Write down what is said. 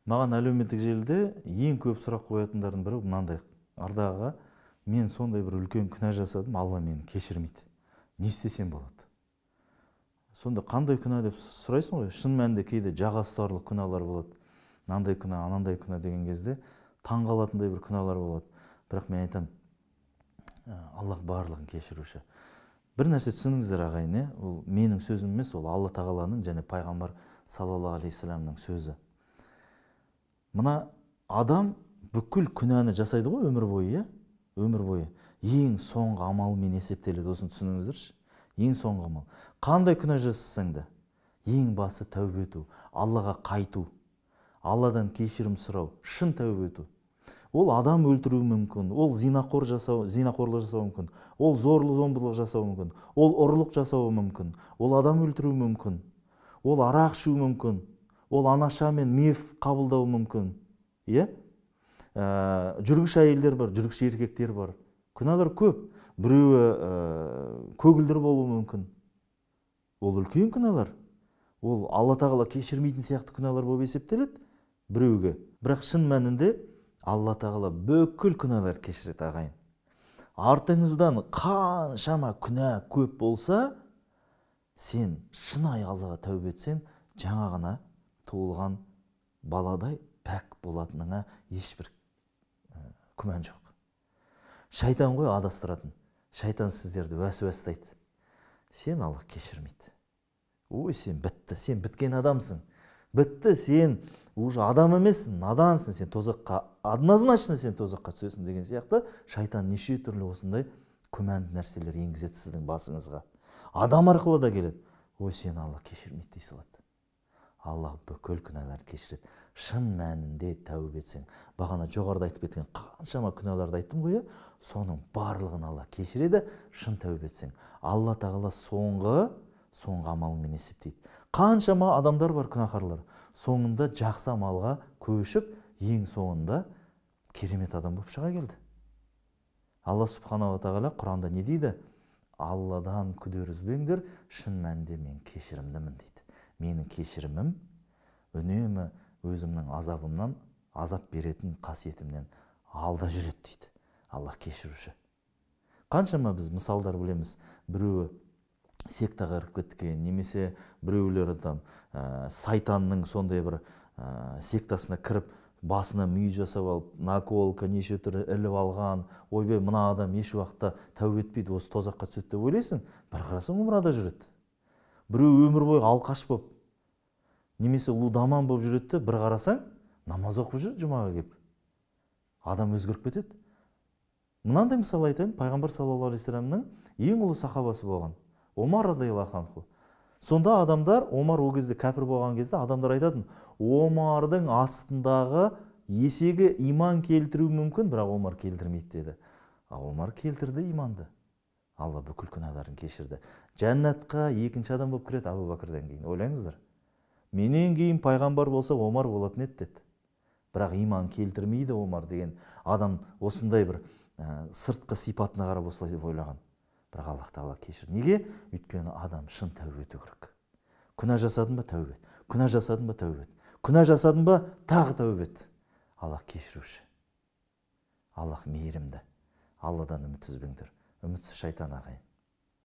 Маған әлеуметтік желіде ең көп сұрақ қоятындардың бірі мынандай: Ардаға, мен сондай бір үлкен күнә жасадым, Алла мені кешірмейді, не істесем болады? Сонда қандай күнә деп сұрайсың ғой. Шын мәнінде кейде жаға ұстарлық күнәлар болады. Мынандай күнә, анандай күнә деген кезде таң қалатындай бір күнәлар болады. Бірақ мен айтамын, Аллах барлығын кешіруші. Бір нәрсе түсініңіздер, ағайын, ол менің сөзім емес, ол Алла тағаланың және пайғамбар саллаллаху алейхи сөзі. Мына адам бүкіл күнәні жасайды ғой өмір бойы, иә? Өмір бойы. Ең соңғы амалмен есептеледі, осыны түсініңіздерші. Ең соңғы амал. Қандай күнә жасасаң да, ең басы тәубе ету, Аллаға қайту, Алладан кешірім сұрау, шын тәубе ету. Ол адам өлтіруі мүмкін, ол зинақорлық жасауы мүмкін, ол зорлық зомбылық жасауы мүмкін, ол ұрлық жасауы мүмкін, ол адам өлтіруі мүмкін, ол арақ ішуі мүмкін, ол анаша мен меф қабылдауы мүмкін. Иә? Жүргіш әйелдер бар, жүргіш еркектер бар. Күнәлар көп. Біреуі көгілдір болуы мүмкін. Ол үлкен күнәлар. Ол Алла тағала кешірмейтін сияқты күнәлар болып есептеледі біреуге. Бірақ шын мәнінде Алла тағала бүкіл күнәларды кешіреді, ағайын. Артыңыздан қаншама күнә көп болса, сен шынайы Аллаға тәубе етсең, жаңа ғана туылған баладай пәк болатыныңа ешбір күмән жоқ. Шайтан ғой адастыратын. Шайтан сіздерді уәсуәстайды. Сен Алла кешірмейді. Ой, сен бітті, сен біткен адамсың. Бітті, сен уже адам емессің, надансың, сен тозаққа, однозначно сен тозаққа түсесің деген сияқты шайтан неше түрлі осындай күмәнді нәрселер енгізеді сіздің басыңызға. Адам арқылы да келеді. Ой, сен Алла кешірмейді дей салады. Алла бүкіл күнәларды кешіреді. Шын мәнінде тәубе етсең, бағана жоғарыда айтып кеткен қаншама күнәларды айттым ғой, соның барлығын Алла кешіреді, шын тәубе етсең. Алла тағала соңғы амалымен есептейді. Қаншама адамдар бар, күнәһарлар, соңында жақсы амалға көшіп, ең соңында керемет адам болып шыға келді. Алла субханала тағала Құранда не дейді? Алладан күдер үзбеңдер, шын мәнінде мен кешірімдімін дейді. Менің кешірімім үнемі өзімнің азабымнан, азап беретін қасиетімнен алда жүреді дейді. Алла кешіруші. Қаншама біз мысалдар білеміз. Біреуі сектаға кіріп кеткен, немесе біреулері там сайтанның сондай бір сектасына кіріп, басына мүйіз жасап алып, наколка неше түрлі іліп алған, ойбай, мына адам еш уақытта тәубе етпейді, осы тозаққа түседі деп ойлайсың, бір қарасаң умрада жүреді. Біреу өмір бойы алқаш болып, немесе лудаман болып жүреді, бір қарасаң намаз оқып жүреді жұмаға келіп. Адам өзгеріп кетеді. Мынандай мысал айтайын, пайғамбар саллаллаху алейхи вассаламның ең ұлы сахабасы болған Омар радиаллаху анху. Сонда адамдар, Омар ол кезде кәпір болған кезде адамдар айтатын, Омардың астындағы есегі иман келтіруі мүмкін, бірақ Омар келтірмейді деді. А Омар келтірді иманды. Алла бүкіл күнәларын кешірді. Жәннатқа екінші адам болып кіреді Абу Бәкірден кейін. Ойлаңыздар. Менен кейін пайғамбар болса Омар болатын еді деді. Бірақ иман келтірмейді Омар деген адам осындай бір сыртқы сипатына қарап осылай деп ойлаған. Бірақ Аллах тағала кешірді. Неге? Өйткені адам шын тәубе ету керек. Күнә жасадың ба, тәубе ет. Күнә жасадың ба, тәубе ет. Күнә жасадың ба, тағы тәубе ет. Аллах кешіруші. Аллах мейірімді. Алладан үміт үзбеңдер. Үмітсіз шайтан, ағайын.